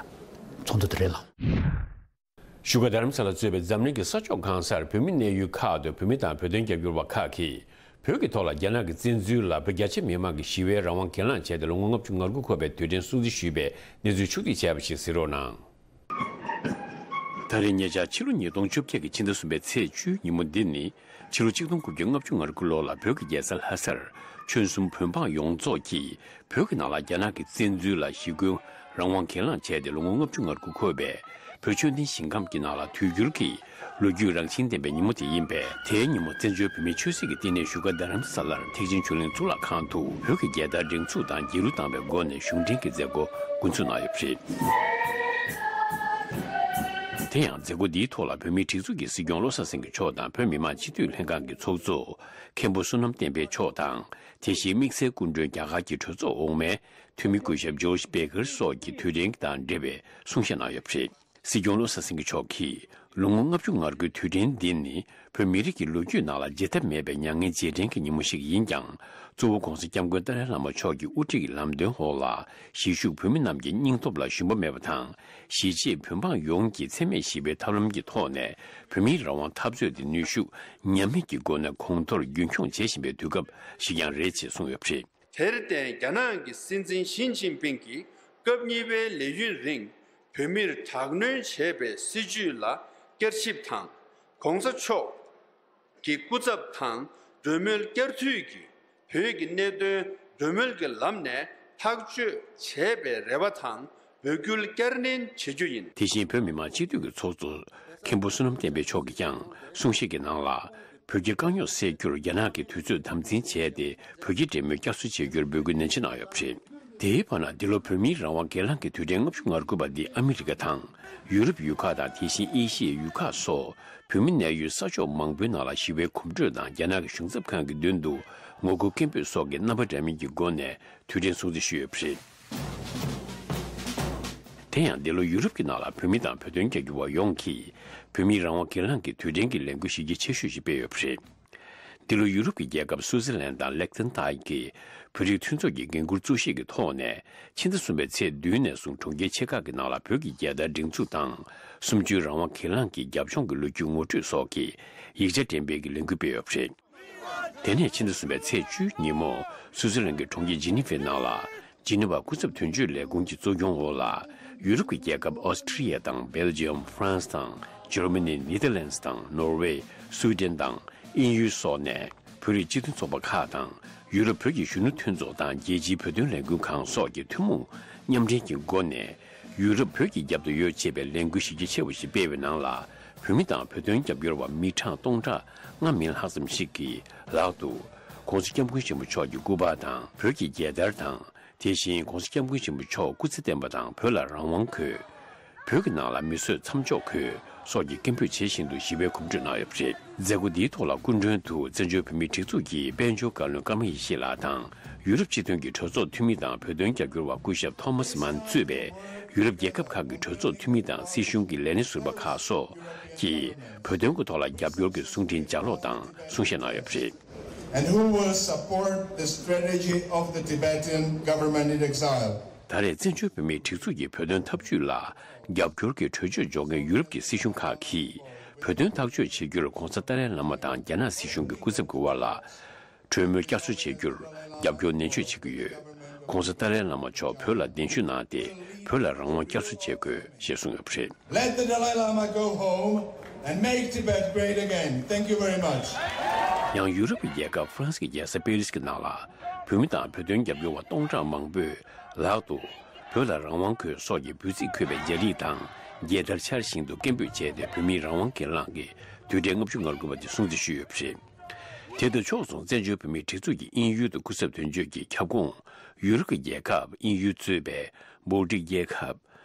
ཚོགས་འདུ་དེ་རེད་ལགས། བཞུགས་སྒར་རྡ་རམ་ས་ལ་གཙོས་པའི་འཛམ་གླིང་གི་ས་ཕྱོགས་གང་སར་བོད་མི་གནས་ཡུལ་ཁག་ཏུ་བོད་མི་དང་བོད་དོན་རྒྱབ་སྐྱོར་བ་ཁག་གིས་བོད་ཀྱི་ཐོག་ལ་རྒྱ་ནག་གི་བཙན་འཛུལ་ལ་བོད་རྒྱ་ཆེ་མི་མང་གི་ཞི་བའི་རང་དབང་གྱེན་ལངས་བྱས་ཏེ་ལོ་ངོ་ལྔ་བཅུ་ང་དགུ་འཁོར་བའི་དུས་དྲན་སྲུང་བརྩི་ཞུས་པའི་གནས་ཚུལ་ཕྱོགས་བསྡུས་བྱས་པ་ཞིག་གཟིགས་རོགས་གནང་། ད་རེས་ཉེ་ཆར་ཕྱི་ལོ་ཉིས་སྟོང་བཅོ་བརྒྱད་ཀྱི་ཕྱི་ཟླ་གསུམ་པའི་ཚེས་བཅུའི་ཉིན་མོ་འདི་ནི། ཕྱི་ལོ་ཆིག་སྟོང་དགུ་བརྒྱ་ལྔ་བཅུ་ང་དགུ་ལོ་ལ་བོད་ཀྱི་རྒྱལ་ས་ལྷ་སར་ཁྱོན་གསུམ་བོད་འབངས་ཡོངས་རྫོགས་ཀྱིས་བོད་ཀྱི་ནང་ལ་རྒྱ་ནག་གི་བཙན་འཛུལ་ལ་ཞི་རྒོལ་རང་དབང་གྱེན་ལངས་བྱས་ཏེ་ལོ་ངོ་ལྔ་བཅུ་ང་དགུ་འཁོར་བའི་བོད་ཆོས་ལྡན་ཞིང་ཁམས་ཀྱི་ནང་ལ་དུས་འགྱུར་གྱི་ལོ་རྒྱུས་རང་བཞིན་ལྡན་པའི་ཉིན་མོ་དེ་ཡིན་པས། དེའི་ཉིན་མོ་བཙན་བྱོལ་བོད་མིའི་ཆོས་སྲིད་ཀྱི་བསྟི་གནས་བཞུགས་སྒར་རྡ་རམ་ས་ལར་ཐེག་ཆེན་ཆོས་གླིང་གཙུག་ལག་ཁང་དུ་བོད་ཀྱི་རྒྱལ་དར་སྒྲེང་འཛུགས་དང་འགྱེད་འུར་བཏང་བའི་སྒོ་ནས་གཞུང་འབྲེལ་གྱི་མཛད་སྒོ་འགོ་འཛུགས་གནང་ཡོད་པ་རེད། དེ་ཡང་མཛད་སྒོ་འདིའི་ཐོག་ལ་བོད་མིའི་སྒྲིག་འཛུགས་ཀྱི་སྲིད་སྐྱོང་བློ་བཟང་སེང་གེ་མཆོག་དང་། བོད་མི་མང་སྤྱི་འཐུས་ལྷན་ཁང་གི་ཚོགས་གཙོ་མཁན་པོ་བསོད་ནམས་བསྟན་འཕེལ་མཆོག་དང་། དེ་བཞིན་དམིགས་བསལ་སྐུ་མགྲོན་རྒྱ་གར་གྱི་གྲོས་ཚོགས་འོག་མའི་འཐུས་མི་སྐུ་ཞབས་ཇོརྗ་བྷེ་ཀར་སོགས་ཀྱིས་དུས་དྲན་དང་འབྲེལ་བའི་གསུང་བཤད་གནང་ཡོད་པ་རེད། སྲིད་སྐྱོང་བློ་བཟང་སེང་གེ་མཆོག་གིས། ལོ་ངོ་ལྔ་བཅུ་ང་དགུའི་དུས་དྲན་འདི་ནི་བོད་མི་རིགས་ཀྱི་ལོ་རྒྱུས་ནང་ལ་བརྗེད་ཐབས་མེད་པའི་མྱ་ངན་རྗེས་དྲན་གྱི་ཉིན་མོ་ཞིག་ཡིན་ཀྱང་། གཙོ་བོ་༧གོང་ས་༧སྐྱབས་མགོན་ཏཱ་ལའི་བླ་མ་མཆོག་གི་དབུ་ཁྲིད་ཀྱི་ལམ་སྟོན་འོག་ལ་གཞིས་བཞུགས་བོད་མི་རྣམས་ཀྱི་སྙིང་སྟོབས་ལ་ཞུམ་པ་མེད་པ་དང་། གཞིས་བྱེས་བོད་འབངས་ཡོངས་ཀྱིས་འཚེ་མེད་ཞི་བའི་ཐབས་ལམ་གྱི་ཐོག་ནས་བོད་མིའི་རང་དབང་འཐབ་རྩོད་དེ་ནུས་ཤུགས་ཉམས་དམིགས་ཀྱི་སྒོ་ནས་གོང་མཐོར་རྒྱུན་འཁྱོངས་བྱེད་བཞིན་པའི་དུས་སྐབས་ཤིག་ཀྱང་རེད་ཅེས་གསུངས་ཡོད་པ་རེད། དེར་བརྟེན། རྒྱ་ནག་གི་སྲིད་འཛིན་ཞི་ཅིན་ཕིང་གིས་སྐབས་གཉིས་པའི་ལས་ཡུན་རིང་བོད་མིར་དྲག་གནོན་བྱས་པའི་སྲིད་བྱུས་ལ་བསྐྱར་ཞིབ་དང་། ༸གོང་ས་མཆོག་གི་སྐུ་ཚབ་དང་གྲོས་མོལ་བསྐྱར་མཐུད་ཀྱིས་བོད་ཀྱི་གནད་དོན་གྲོས་མོལ་གྱི་ལམ་ནས་ཐག་གཅོད་བྱེད་པའི་རེ་བ་དང་འབོད་སྐུལ་བསྐྱར་ནན་བྱེད་རྒྱུ་ཡིན། དེ་བཞིན་བོད་མི་མང་སྤྱི་འཐུས་ཀྱི་ཚོགས་གཙོ་མཁན་པོ་བསོད་ནམས་བསྟན་འཕེལ་མཆོག་གིས་ཀྱང་གསུང་བཤད་ཀྱི་ནང་ལ། བོད་ཀྱི་དཀའ་རྙོག་སེལ་རྒྱུར་རྒྱ་ནག་གིས་དུས་ཚོད་དམ་འཛིན་བྱས་ཏེ། བོད་ཀྱི་འབྲེལ་མོལ་བསྐྱར་གསོ་བྱེད་རྒྱུར་འབོད་སྐུལ་ནན་ཆེ་གནང་ཡོད་པ་རེད། དེའི་བར་ན། འདི་ལོ་བོད་མིའི་རང་དབང་སྒེར་ལངས་ཀྱི་དུས་དྲན་ལྔ་བཅུ་ང་དགུ་པ་འདི་ཨ་མི་རི་ཀ་དང་། ཡུ་རོབ་ཡུལ་ཁག་དང་། དེ་བཞིན་ཨེ་ཤི་ཡའི་ཡུལ་ཁག་སོགས་བོད་མི་གནས་ཡུལ་ས་ཕྱོགས་མང་པོའི་ནང་ལ་ཞི་བའི་གོམ་བགྲོད་དང་། རྒྱ་ནག་གི་གཞུང་ཚབ་ཁང་གི་མདུན་དུ་ངོ་རྒོལ་སྐད་འབོད་སོགས་ཀྱི་རྣམ་པ་འདྲ་མིན་གྱི་སྒོ་ནས་དུས་དྲན་སྲུང་བརྩི་ཞུས་ཡོད་པ་རེད། དེ་ཡང་། འདི་ལོ་ཡུ་རོབ་ཀྱི་ནང་ལ་བོད་མི་དང་བོད་དོན་རྒྱབ་སྐྱོར་བ་ཡོངས་ཀྱིས་བོད་མིའི་རང་དབང་སྒེར་ལངས་ཀྱི་དུས་དྲན་གྱི་ལས་འགུལ་གཞི་རྒྱ་ཆེ་ཤོས་ཤིག་སྤེལ་ཡོད་པ་རེད། འདི་ལོ་ཡུ་རོབ་ཀྱི་རྒྱལ་ཁབ་སུའུ་ཙེར་ལན་དང་ལེག་ཐན་ཐའི་གི་བོད་རིགས་མཐུན་ཚོགས་ཀྱི་འགན་འཁུར་གཙོ་བཞེས་ཀྱི་ཐོག་ནས། ཕྱི་ཟླ་གསུམ་པའི་ཚེས་བདུན་ནས་བཟུང་གྲོང་ཁྱེར་ཆེ་ཁག་གི་ནང་ལ་བོད་ཀྱི་རྒྱལ་དར་སྒྲེང་འཛུགས་དང་། གསུམ་བཅུའི་རང་དབང་སྒེར་ལངས་ཀྱི་རྒྱབ་ལྗོངས་ཀྱི་ལོ་རྒྱུས་ངོ་སྤྲོད་སོགས་ཀྱི་ཡིག་ཆ་འགྲེམས་སྤེལ་གྱི་ལས་འགུལ་སྤེལ་ཡོད་པ་རེད། དེ་ནས་ཕྱི་ཟླ་གསུམ་པའི་ཚེས་བཅུའི་ཉིན་མོ། སུའུ་ཙེར་ལན་གྱི་གྲོང་ཁྱེར་ཇི་ནི་ཝའི་ནང་ལ། ཇི་ནི་ཝ་སྐུ་ཚབ་དོན་གཅོད་ལས་ཁུངས་ཀྱི་གཙོ་སྐྱོང་འོག་ལ། ཡུ་རོབ་ཀྱི་རྒྱལ་ཁབ་ཨོ་སི་ཀྲི་ཡ་དང་། སྦེལ་ཇི་ཡམ། ཧྥ་རན་སི་དང་། འཇར་མ་ནི། ནེ་དར་ལན་སི་དང་། ནོར་ཝེ། སུའེ་ཏེན་དང་། དབྱིན་ཡུལ་སོགས་ནས་བོད་རིགས་སྤྱི་མཐུན་ཚོགས་པ་ཁག་དང་། ཡུ་རོབ་བོད་ཀྱི་གཞོན་ནུ་མཐུན་ཚོགས་དང་། རྒྱལ་སྤྱིའི་བོད་དོན་ལས་འགུལ་ཁང་སོགས་ཀྱི་ཐུན་མོང་མཉམ་འབྲེལ་གྱི་སྒོ་ནས། ཡུ་རོབ་བོད་ཀྱི་རྒྱབ་ཏུ་ཡོད་ཅེས་པའི་ལས་འགུལ་གཞི་རྒྱ་ཆེ་བ་ཞིག་སྤེལ་བའི་ནང་ལ། བོད་མི་དང་བོད་དོན་རྒྱབ་སྐྱོར་བ་མི་གྲངས་སྟོང་ཕྲག་ལྔ་མིན་ལྷག་ཙམ་ཞིག་གིས་ལག་ཏུ་༸གོང་ས་༸སྐྱབས་མགོན་ཆེན་པོ་མཆོག་གི་སྐུ་པར་དང་། བོད་ཀྱི་རྒྱལ་དར་དང་། དེ་བཞིན་༸གོང་ས་༸སྐྱབས་མགོན་ཆེན་པོ་མཆོག་སྐུ་ཚེ་བརྟན་པ་དང་། བོད་ལ་རང་དབང་དགོས། བོད་ཀྱི་ནང་ལ་མི་གསོད་མཚམས་འཇོག་དགོས་སོགས་ཀྱི་སྐད་འབོད་བྱེད་བཞིན་དུ་ཞི་བའི་གོམ་བགྲོད་གནང་ཡོད་པ་རེད། མཛད་སྒོ་འདིའི་ཐོག་ལ་སྐུ་མགྲོན་དུ་བཙན་བྱོལ་བོད་མིའི་སྒྲིག་འཛུགས་ཀྱི་དཔལ་འབྱོར་བཀའ་བློན་ཀརྨ་ཡེ་ཤེས་ལགས་དང་ ཡུ་རོབ་སྤྱི་མཐུན་གྱི་གྲོས་ཚོགས་འཐུས་མི་དང་བོད་དོན་རྒྱབ་སྐྱོར་བ་སྐུ་ཞབས་ཐོ་མཱས་མཱན་གཙོས་པའི་ཡུ་རོབ་རྒྱལ་ཁབ་ཁག་གི་གྲོས་ཚོགས་འཐུས་མི་དང་སྲིད་གཞུང་གི་ལས་སྣེ་ཟུར་པ་ཁག་སོགས་ཀྱིས་བོད་དོན་གྱི་ཐོག་ལ་རྒྱབ་སྐྱོར་གྱི་གསུང་འཕྲིན་ལྗགས་ཀློག་དང་གསུང་བཤད་གནང་ཡོད་པ་རེད། And who will support the strategy of the Tibetan government in exile. ད་རེས་བཙན་བྱོལ་བོད་མིའི་སྒྲིག་འཛུགས་ཀྱི་བོད་དོན་འཐབ་ཇུས་ལ་རྒྱབ་སྐྱོར་གྱི་གྲོས་ཆོད་འཇོག་མཁན་ཡུ་རོབ་ཀྱི་སྲིད་གཞུང་ཁག་གིས་བོད་དོན་ཐག་གཅོད་བྱེད་རྒྱུར་༧གོང་ས་ཏཱ་ལའི་བླ་མ་དང་རྒྱ་ནག་སྲིད་གཞུང་གི་སྐུ་ཚབ་ཀྱི་དབར་ལ་གྲོས་མོལ་བསྐྱར་གསོ་བྱེད་རྒྱུར་རྒྱབ་སྐྱོར་ནན་བརྗོད་བྱེད་ཀྱི་ཡོད། ༧གོང་ས་ཏཱ་ལའི་བླ་མ་མཆོག་བོད་ལ་གདན་ཞུ་གནང་སྟེ་བོད་ལ་རང་དབང་བསྐྱར་གསོ་བྱེད་དགོས་ཞེས་གསུངས་ཡོད་པ་རེད། Let the Dalai Lama go home and make Tibet great again. Thank you very much. ཡང་ཡུ་རོབ་ཀྱི་རྒྱལ་ཁབ་ཧྥ་རན་སི་གི་རྒྱལ་ས་པེ་རིས་ཀྱི་ནང་ལ་བོད་མི་དང་བོད་དོན་རྒྱབ་སྐྱོར་བ་སྟོང་ཕྲག་མང་པོས་ལག་ཏུ་བོད་ལ་རང་དབང་དགོས་སོགས་ཀྱི་འབོད་ཚིག་འཁོད་པའི་རྒྱ་རིགས་དང་རྒྱལ་དར་འཕྱར་བཞིན་དུ་སྐད་འབོད་བྱས་ཏེ་བོད་མིའི་རང་དབང་སྒེར་ལངས་ཀྱི་དུས་དྲན་ལྔ་བཅུ་ང་དགུ་པ་དེ་སྲུང་བརྩི་ཞུས་ཡོད་པ་རེད། དེ་དང་ཕྱོགས་མཚུངས་བཙན་བྱོལ་བོད་མིའི་སྒྲིག་འཛུགས་ཀྱི་དབྱིན་ཡུལ་དུ་སྐུ་ཚབ་དོན་གཅོད་ཀྱི་ཁྱབ་ཁོངས་ཡུ་རོབ་ཀྱི་རྒྱལ་ཁབ་དབྱིན་ཡུལ་གཙོས་པའི་བོལ་ཊིག་རྒྱལ་ཁབ།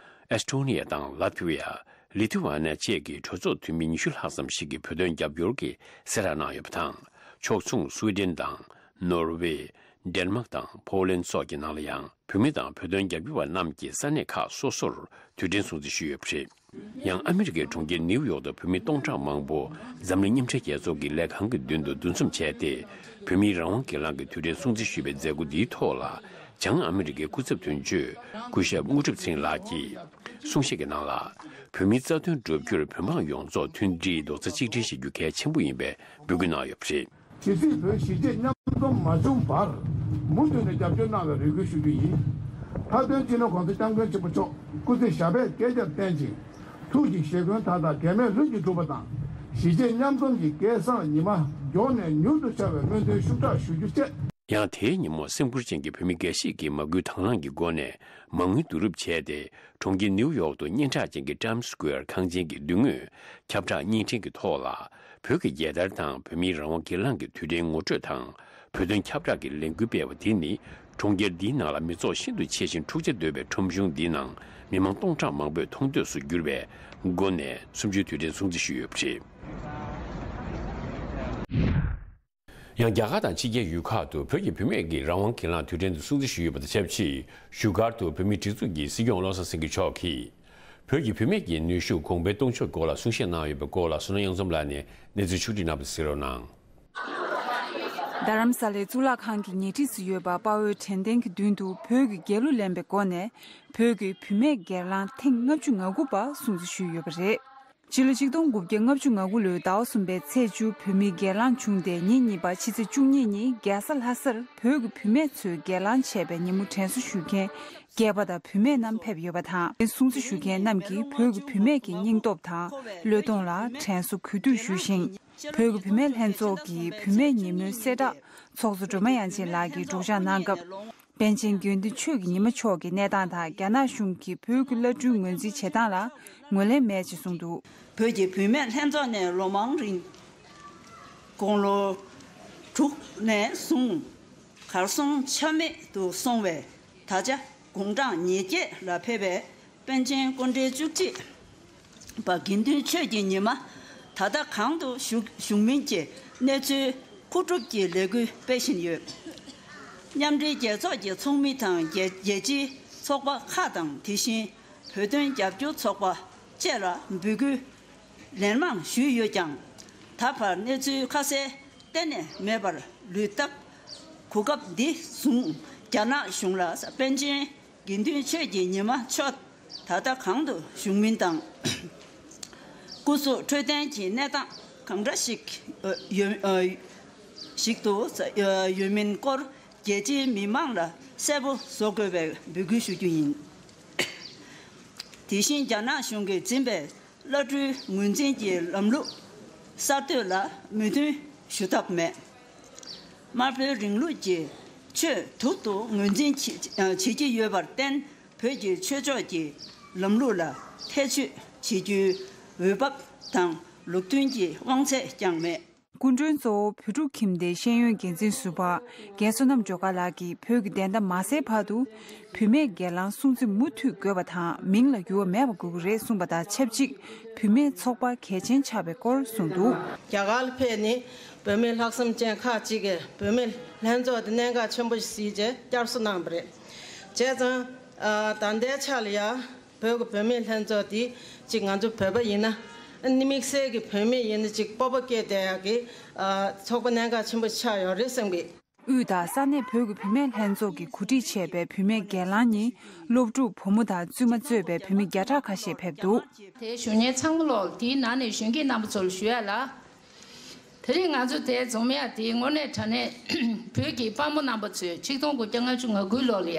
ཨེས་ཊོ་ནི་ཡ་དང་ལ་ཐི་ཝི་ཡ། ལི་ཐུ་ཝ་ནི་ཡ་བཅས་ཀྱི་གྲོས་ཚོགས་འཐུས་མི་ཉི་ཤུ་ལྷག་ཙམ་ཞིག་གིས་བོད་དོན་རྒྱབ་སྐྱོར་གྱི་གསལ་བསྒྲགས་གནང་ཡོད་པ་དང་། ཕྱོགས་མཚུངས་སུའེ་ཌེན་དང་ནོར་ཝེ། ཌེན་མཱག་དང་ཕོ་ལན་སོགས་ཀྱི་ནང་ལ་ཡང་བོད་མི་དང་བོད་དོན་རྒྱབ་སྐྱོར་བ་རྣམས་ཀྱིས་ས་གནས་ཁག་སོ་སོར་དུས་དྲན་སྲུང་བརྩི་ཞུས་ཡོད་པ་རེད། ཡང་ཨ་མི་རི་ཀའི་གྲོང་ཁྱེར་ནིའུ་ཡོག་ཏུ་བོད་མི་སྟོང་ཕྲག་མང་པོ་འཛམ་གླིང་མཉམ་འབྲེལ་རྒྱལ་ཚོགས་ཀྱི་ལས་ཁང་གི་མདུན་དུ་འདུ་འཛོམས་བྱས་ཏེ། བོད་མིའི་རང་དབང་སྒེར་ལངས་ཀྱི་དུས་དྲན་སྲུང་བརྩི་ཞུས་པའི་མཛད་སྒོ་འདིའི་ཐོག་ལ། བྱང་ཨ་མི་རི་ཀའི་སྐུ་ཚབ་དོན་གཅོད་སྐུ་ཞབས་དངོས་གྲུབ་ཚེ་རིང་ལགས་ཀྱིས་གསུང་བཤད་ཀྱི་ནང་ལ། བོད་མིའི་རྩ་དོན་བསྒྲུབ་རྒྱུར་བོད་འབངས་ཡོངས་རྫོགས་མཐུན་སྒྲིལ་རྡོག་རྩ་གཅིག་སྒྲིལ་བྱེད་རྒྱུ་གལ་ཆེན་པོ་ཡིན་པའི་འབོད་སྐུལ་གནང་ཡོད་པ་རེད། ཇི་སྲིད་བོད་གཞིས་བྱེས་མཉམ་འཛོམས་མ་བྱུང་བར་མུ་མཐུད་ནས་རྒྱབ་སྐྱོར་གནང་བའི་རེ་སྐུལ་ཞུ་རྒྱུ་ཡིན། མཐའ་དོན་སྤྱི་ནོར་༧གོང་ས་༧སྐྱབས་མགོན་ཆེན་པོ་མཆོག་སྐུ་ཚེ་ཞབས་པད་བསྐལ་བརྒྱར་བརྟན་ཅིང་། ཐུགས་ཀྱི་བཞེད་དགོངས་མཐའ་དག་གེགས་མེད་ལྷུན་གྱིས་གྲུབ་པ་དང་། གཞིས་བྱེས་མཉམ་འཛོམས་ཀྱི་སྐལ་བཟང་ཉི་མ་མགྱོགས་ནས་མྱུར་དུ་འཆར་བའི་སྨོན་འདུན་ཤུགས་དྲག་ཞུ་རྒྱུ་བཅས། ཡང་དེའི་ཉིན་མོ་སེམས་ཁུར་ཅན་གྱི་བོད་མི་འགའ་ཞིག་གིས་མ་སྐུལ་དང་བླངས་ཀྱི་སྒོ་ནས་མ་དངུལ་བསྡུ་རུབ་བྱས་ཏེ། གྲོང་ཁྱེར་ནིའུ་ཡོག་ཏུ་སྙན་གྲགས་ཅན་གྱི་Times Square་ཁང་ཆེན་གྱི་མདུན་ངོས་ཁྱབ་བསྒྲགས་བརྙན་འཕྲིན་གྱི་ཐོག་ལ། བོད་ཀྱི་རྒྱལ་དར་དང་བོད་མིའི་རང་དབང་སྒེར་ལངས་ཀྱི་དུས་དྲན་ངོ་སྤྲོད་དང་། བོད་དོན་ཁྱབ་བསྒྲགས་ཀྱི་ལས་འགུལ་སྤེལ་བ་འདི་ནི། གྲོང་ཁྱེར་འདིའི་ནང་ལ་མི་ཚོགས་ཤིན་ཏུ་ཆེ་ཞིང་འཁྲུག་ཆ་དོད་པའི་ཁྲོམ་གཞུང་འདིའི་ནང་མི་མང་སྟོང་ཕྲག་མང་པོས་མཐོང་ཐོས་སུ་གྱུར་བའི་སྒོ་ནས་གསུམ་བཅུའི་དུས་དྲན་སྲུང་བརྩི་ཞུས་ཡོད་པ་རེད། ཡང་རྒྱ་གར་དང་ཕྱི་རྒྱལ་ཡུལ་ཁག་ཏུ་བོད་ཀྱི་བུད་མེད་ཀྱི་རང་དབང་སྒེར་ལངས་དུས་དྲན་དུ་སྲུང་བརྩི་ཞུས་ཡོད་པ་དང་ཆབས་ཅིག་བཞུགས་སྒར་དུ་བོད་མིའི་སྒྲིག་འཛུགས་ཀྱི་སྲིད་སྐྱོང་བློ་བཟང་སེང་གེ་མཆོག་གིས། བོད་ཀྱི་བུད་མེད་ཀྱི་ནུས་ཤུགས་གོང་འཕེལ་གཏོང་ཕྱོགས་སྐོར་ལ་གསུང་བཤད་གནང་ཡོད་པའི་སྐོར་ལ་བསོད་ནམས་གཡུ་འཛོམས་ལགས་ནས་གནས་ཚུལ་ཕྱོགས་བསྒྲིགས་གནང་བ་དེ་གཟིགས་རོགས་གནང་། རྡ་རམ་ས་ལའི་གཙུག་ལག་ཁང་གི་ཉེ་འཁྲིས་སུ་ཡོད་པ་དཔའ་བོའི་དྲན་རྟེན་གྱི་མདུན་དུ་བོད་ཀྱི་རྒྱལ་གླུ་ལེན་པའི་སྒོ་ནས་བོད་ཀྱི་བུད་མེད་སྒེར་ལངས་ཐེངས་ལྔ་བཅུ་ང་དགུ་པ་སྲུང་བརྩི་ཞུས་ཡོད་པ་རེད། སྤྱི་ལོ་ཆིག་སྟོང་དགུ་བརྒྱ་ལྔ་བཅུ་ང་དགུ་ལོའི་ཟླ་བ་གསུམ་པའི་ཚེས་བཅུ་བོད་མིའི་སྒེར་ལངས་བྱུང་སྟེ་ཉིན་གཉིས་པ་ཕྱི་ཚེས་བཅུ་གཉིས་ཉིན་རྒྱལ་ས་ལྷ་སར་བོད་ཀྱི་བུད་མེད་ཚོས་སྒེར་ལངས་བྱས་པའི་ཉིན་མོ་དྲན་གསོ་ཞུ་མཁན་སྐྱེས་པ་དང་བུད་མེད་རྣམས་ཕེབས་ཡོད་པ་དང་། སྲུང་བརྩི་ཞུ་མཁན་རྣམས་ཀྱིས་བོད་ཀྱི་བུད་མེད་ཀྱི་སྙིང་སྟོབས་དང་བློས་གཏོང་ལ་དྲན་གསོ་གུས་འདུད་ཞུས་ཤིང་། བོད་ཀྱི་བུད་མེད་ལྷན་ཚོགས་ཀྱི་བུད་མེད་ཉིན་མོའི་གསལ་བསྒྲགས་ཚོགས་གཙོ་སྒྲོལ་མ་དབྱངས་ཅན་ལགས་ཀྱིས་སྒྲོག་སྦྱང་གནང་སྐབས། པཎ་ཆེན་དགེ་འདུན་ཆོས་ཀྱི་ཉི་མ་མཆོག་གི་གནས་སྟངས་དང་རྒྱ་ནག་གཞུང་གིས་བོད་ཀྱི་བླ་སྤྲུལ་ངོས་འཛིན་བྱེད་སྟངས་ལ་ངོས་ལེན་མེད་ཅེས་གསུངས་འདུག་བོད་ཀྱི་བུད་མེད་ལྷན་ཚོགས་ནས་ལོ་མང་རིང་དགུང་ལོ་དྲུག་ནས་བཟུང་གར་སོང་ཆ་མེད་དུ་སོང་བས། ད་ཆ་དགུང་གྲངས་ཉེར་བརྒྱད་ལ་ཕེབས་པའི་པཎ་ཆེན་སྐུ་ཕྲེང་བཅུ་གཅིག་པ་དགེ་འདུན་ཆོས་ཀྱི་ཉི་མ་ད་ལྟ་གང་དུ་བཞུགས་བཞུགས་མིན་གྱི་གནས་ཚུལ་མཁོ་སྒྲུབ་ཀྱི་ལས་འགུལ་སྤེལ་བཞིན་ཡོད། མཉམ་འབྲེལ་རྒྱལ་ཚོགས་ཀྱི་ཚོགས་མི་དང་རྒྱལ་རྒྱལ་སྤྱིའི་ཚོགས་པ་ཁག་དང་དེ་བཞིན་བོད་དོན་རྒྱབ་སྐྱོར་ཚོགས་པ་བཅས་ལ་འབོད་སྐུལ་ལན་མང་ཞུས་ཡོད་ཀྱང་། ད་བར་གནས་ཚུལ་ཁ་གསལ་གཏན་ནས་མེད་པར་ལུས་སྟབས། གོ་སྐབས་འདི་བཟུང་རྒྱ་ནག་གཞུང་ལ་པཎ་ཆེན་དགེ་འདུན་ཆོས་ཀྱི་ཉི་མ་མཆོག་ད་ལྟ་གང་དུ་བཞུགས་མིན་དང་། སྐུ་གཟུགས་འཕྲོད་བསྟེན་གྱི་གནས་སྟངས་གང་འདྲ་ཞིག་ཡོད་ཞིག་ཏུ་ཡོད་མིན་སྐོར་རྒྱལ་སྤྱིའི་མི་མང་ལ་གསལ་པོ་བཟོ་དགོས་པའི་འབོད་སྐུལ་ཞུ་རྒྱུ་ཡིན། དེ་བཞིན་རྒྱ་ནག་གཞུང་གིས་འཛིན་པའི་བླ་སྤྲུལ་ངོས་འཛིན་གྱི་ལམ་ལུགས་གསར་གཏོད་ལ་མོས་མཐུན་ཞུ་ཐབས་མེད། དམར་པོའི་རིང་ལུགས་ཀྱི་ཆོས་དུག་ཏུ་ངོས་འཛིན་བྱེད་བྱེད་ཀྱི་ཡོད་པར་བརྟེན། བོད་ཀྱི་ཆོས་ཕྱོགས་ཀྱི་ལམ་ལུགས་ལ་ཐེ་བྱུས་བྱེད་རྒྱུའི་འོས་བབ་དང་ལུགས་མཐུན་གྱི་དབང་ཚད་ཀྱང་མེད། སྐུ་མགྲོན་གཙོ་བོ་བོད་ཕྲུག་ཁྱིམ་སྡེའི་ཤེས་ཡོན་འགན་འཛིན་ཟུར་པ་རྒན་བསོད་ནམས་སྒྲོལ་དཀར་ལགས་ཀྱིས་བོད་ཀྱི་བདེན་མཐའ་མ་གསལ་བར་དུ་བུད་མེད་སྒེར་ལངས་སྲུང་བརྩི་མུ་མཐུད་དགོས་པ་དང་མིང་ལ་འགྱུར་བ་མེད་པ་དགོས་ཀྱི་རེད་གསུངས་པ་དང་ཆབས་ཅིག་བུད་མེད་ཚོགས་པ་གལ་ཆེན་ཆགས་པའི་སྐོར་གསུངས་འདུག་རྒྱ་གར་ལ་ཕེབས་ནས་ བོད་མི་ལྷག་བསམ་ཅན་ཁག་ཅིག་གིས་བོད་མི་ལྷན་ཚོགས་དེ་གནད་འགག་ཆེན་པོ་ཞིག་བརྩིས་བྱས་བསྐྱར་གསོ་གནང་བ་རེད། བྱས་ཙང་། ཨ། ད་ལྟའི་ཆ་ལ་ཡ། བོད་ཀྱི་བུད་མེད་ལྷན་ཚོགས་དེ་གཅིག་ང་ཚོ་བོད་པ་ཡིན་ན། ཨ་ནི་དམིགས་བསལ་གྱི་བུད་མེད་ཡིན་ན་གཅིག་སྤོབས་པ་སྐྱེས་བསྡད་ཡག་གི། ཨ། ཚོགས་པ་གནད་འགག་ཆེན་པོ་ཆགས་ཡོད་རེད་བསམ་གི། དབུས་དང་ས་གནས་བོད་ཀྱི་བུད་མེད་ལྷན་ཚོགས་ཀྱིས་གོ་སྒྲིག་བྱས་པའི་བུད་མེད་སྒེར་ལངས་ནི་སློབ་ཕྲུག་བུ་མོ་དང་བཙུན་མ་གཙོས་པའི་བུད་མེད་བརྒྱ་ཕྲག་ཁ་ཤས་ཕེབས་འདུག། དེ་ཞུ་མཁན་ཚང་མ་ལོག་དེའི་ནང་ནས་གཞོན་སྐྱེས་རྣམ་པ་ཚོར་ཞུ་ཡ་ལ། དེ་རིང་ང་ཚོ་དེ་འཛོམས་ཡ་དེ་དངོས་གནས་དྲང་གནས་བོད་ཀྱི་དཔའ་མོ་རྣམ་པ་ཚོས་ཆིག་སྟོང་དགུ་བརྒྱ་ལྔ་བཅུ་ང་དགུའི་ལོ་ལ་ཡ།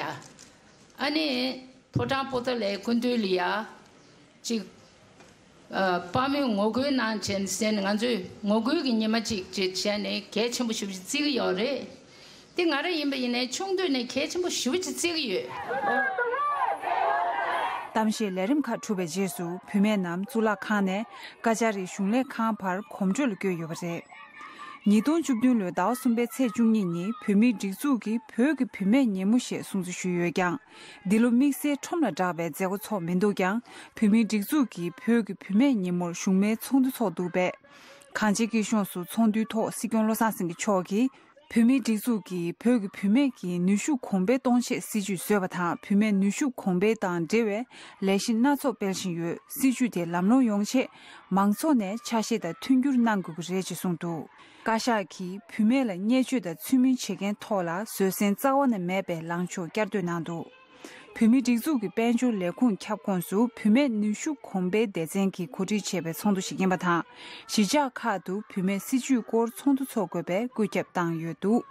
ཨ་ནི། ཕོ་བྲང་པོ་ཏཱ་ལའི་སྐུ་མདུན་ལ་ཡ། ཅིག་ཨ། དཔའ་མོས་ངོ་རྒོལ་གནང་བྱས་ནས་ཟེར་ནས་ང་ཚོས་ངོ་རྒོལ་གྱི་ཉི་མ་ཅིག་ཅིག་བྱས་ནས་གལ་ཆེན་པོ་ཞེ་པོ་ཅིག་བརྩི་གི་ཡོད་རེད། འདི་ང་རང་ཡིན་པ་ཡིན་ནའི་ཆུང་དུས་ནས་གལ་ཆེན་པོ་ཞེ་པོ་ཅིག་བརྩི་གི་ཡོད། གཏམ་བཤད་ལས་རིམ་ཁག་གྲུབ་པའི་རྗེས་སུ་བུད་མེད་རྣམས་གཙུག་ལག་ཁང་ནས་ཀ་ཅཱ་རི་གཞུང་ལས་ཁང་བར་གོམ་བགྲོད་ལ་བསྐྱོད་ཡོད་པ་རེད། ཉིས་སྟོང་བཅུ་བདུན་ལོའི་ཟླ་བ་གསུམ་པའི་ཚེས་བཅུ་གཉིས་ཉིན་བོད་མིའི་སྒྲིག་འཛུགས་ཀྱིས་བོད་ཀྱི་བུད་མེད་ཉིན་མོ་ཞེས་སྲུང་བརྩི་ཞུས་ཡོད་ཀྱང་། འདི་ལོ་དམིགས་བསལ་ཁྲོམ་ལ་བསྒྲགས་པའི་མཛད་སྒོ་ཚོགས་མི་འདུག་ཀྱང་། བོད་མིའི་སྒྲིག་འཛུགས་ཀྱིས་བོད་ཀྱི་བུད་མེད་ཉིན་མོར་བཞུགས་མོལ་ཚོགས་འདུ་འཚོགས་འདུག་པས། གངས་ཅན་སྐྱིད་གཤོངས་སུ་ཚོགས་འདུའི་ཐོག་སྲིད་སྐྱོང་བློ་བཟང་སེང་གེ་མཆོག་གིས། བོད་མིའི་སྒྲིག་འཛུགས་ཀྱིས་བོད་ཀྱི་བུད་མེད་ཀྱི་ནུས་ཤུགས་གོང་འཕེལ་གཏོང་ཆེད་སྲིད་ཇུས་བཟོས་པ་དང་། བུད་མེད་ནུས་ཤུགས་གོང་འཕེལ་དང་འབྲེལ་བའི་ལས་གཞི་སྣ་ཚོགས་སྤེལ་བཞིན་ཡོད། སྲིད་ཇུས་དེ་ལམ་ལྷོང་ཡོང་ཆེད་མང་ཚོགས་ནས་ཆ་ཤས་དང་མཐུན་འགྱུར་གནང་དགོས་ཀྱི་རེད་ཅེས་གསུངས་འདུག། བཀའ་ཤག་གིས་བུད་མེད་ལ་བརྙས་བཅོས་དང་ཚུལ་མིན་བྱེད་མཁན་ཐོག་ལ་བཟོད་བསྲན་རྩ་བ་ནས་མེད་པའི་ལངས་ཕྱོགས་བསྐྱར་ཟློས་གནང་འདུག། བོད་མིའི་སྒྲིག་འཛུགས་ཀྱི་དཔལ་འབྱོར་ལས་ཁུངས་ཁྱབ་ཁོངས་སུ་བུད་མེད་ནུས་ཤུགས་གོང་འཕེལ་སྡེ་ཚན་གྱིས་གོ་སྒྲིག་བྱས་པའི་ཚོགས་འདུ་ཞིག་ཡིན་པ་དང་། གཞིས་ཆགས་ཁག་ཏུ་བུད་མེད་སྲིད་ཇུས་སྐོར་ཚོགས་འདུ་འཚོགས་དགོས་པའི་བཀོད་ཁྱབ་བཏང་ཡོད་འདུག།